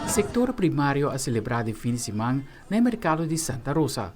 Sektor primario a selebrá den fin di siman na e merkado di Santa Rosa.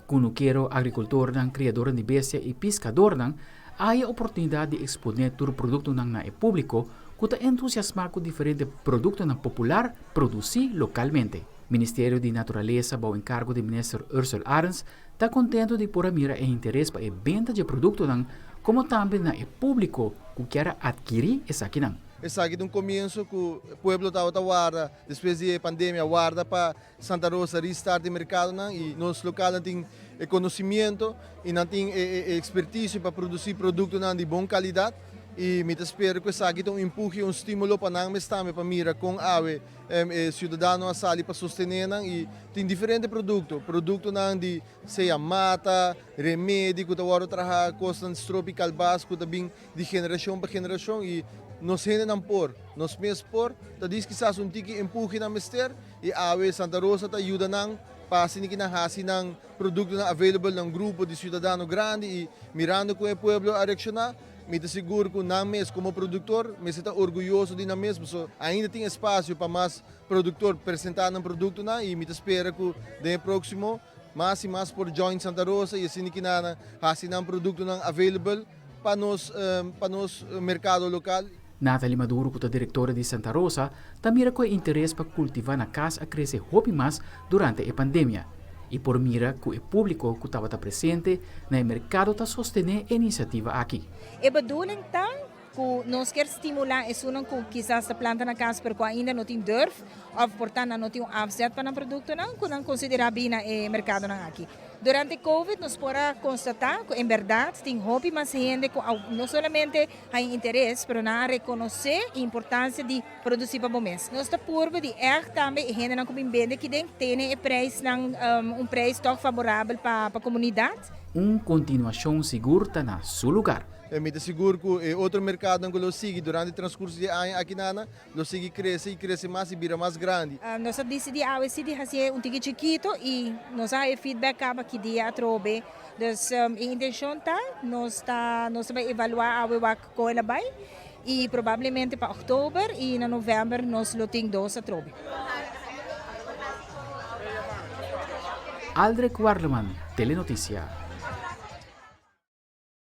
Kunukero, agrikultornan, kriadornan di bestia i piskadornan a haya oportunidat di eksponé tur produktonan na e públiko ku ta entusiasmá ku diferente produktonan popular produsí lokalmente. Ministerio di Naturalesa bou enkargo di Minister Ursell Arends ta kontentu di por a mira e interes pa e benta dje produktonan komo tambe na e públiko ku kier a atkirí esakinan. Esaki ta un komienso ku pueblo tabata warda despues di e pandemia, warda pa Santa Rosa restart e merkadonan i nos lokalnan tin e konosimiento i nan tin e ekspertisio pa produsí produktonan di bon kalidat i mi ta spera ku esaki ta un empuhe, un stimulo pa nan mes tambe pa mira kon awe e siudadano a sali pa sostené nan i tin diferente produkto, produktonan di sea mata, remedi ku ta wòrdu traha, kosnan stropi kalbas ku ta bin di generashon pa generashon i nos hendenan por, nos mes por, ta dis kisas un tiki empuhe nan mester i awe Santa Rosa ta yuda nan pa asina ki nan hasi nan produktonan available na un grupo di siudadano grandi i mirando kon e pueblo a reakshoná mi ta sigur ku nan mes komo produktor mester ta orguyoso di nan mes pasobra ainda tin espasio pa mas produktor presentá nan produktonan i mi ta spera ku den e próksimo mas i mas por join Santa Rosa i asina ki nan hasi nan produktonan available pa nos pa nos merkado lokal. Nathalie Maduro ku ta direktora di Santa Rosa ta mira ku e interes pa kultivá na kas a krese hopi mas durante e pandemia i por mira ku e públiko ku tabata presente na e merkado ta sostené e inisiativa aki. E bedoeling ta ku nos kier stimulá esunnan ku kisas ta planta na kas pero ku ainda no tin durf òf por ta nan no tin un afzet pa nan produktonan ku nan konsiderá bini na e merkadonan aki. Durante Covid nos por a konstatá ku en bèrdat tin hopi mas hende ku no solamente haña interes, pero nan a rekonosé e importansia di produsí pa bo mes. Nos ta purba di ègt tambe e hendenan ku bin bende kiden tene e preisnan un preis tòg faborabel pa komunidat. Un kontinuashon sigur ta na su lugar. Mi ta sigur ku e otro merkadonan ku lo sigui durante transkurso di e aña aki nana Lo sigui crece y crece mas y bira mas grandi. Nos a dicidi awe si di hacié un tiki chikito y nos a haya feedback caba ki dia atrobe. Dus e intencion ta nos ta nos ta bay evalua awe wak con el a bay y probablemente pa october y na november nos lo tin dos atrobe. Aldrich Warleman, Telenoticia.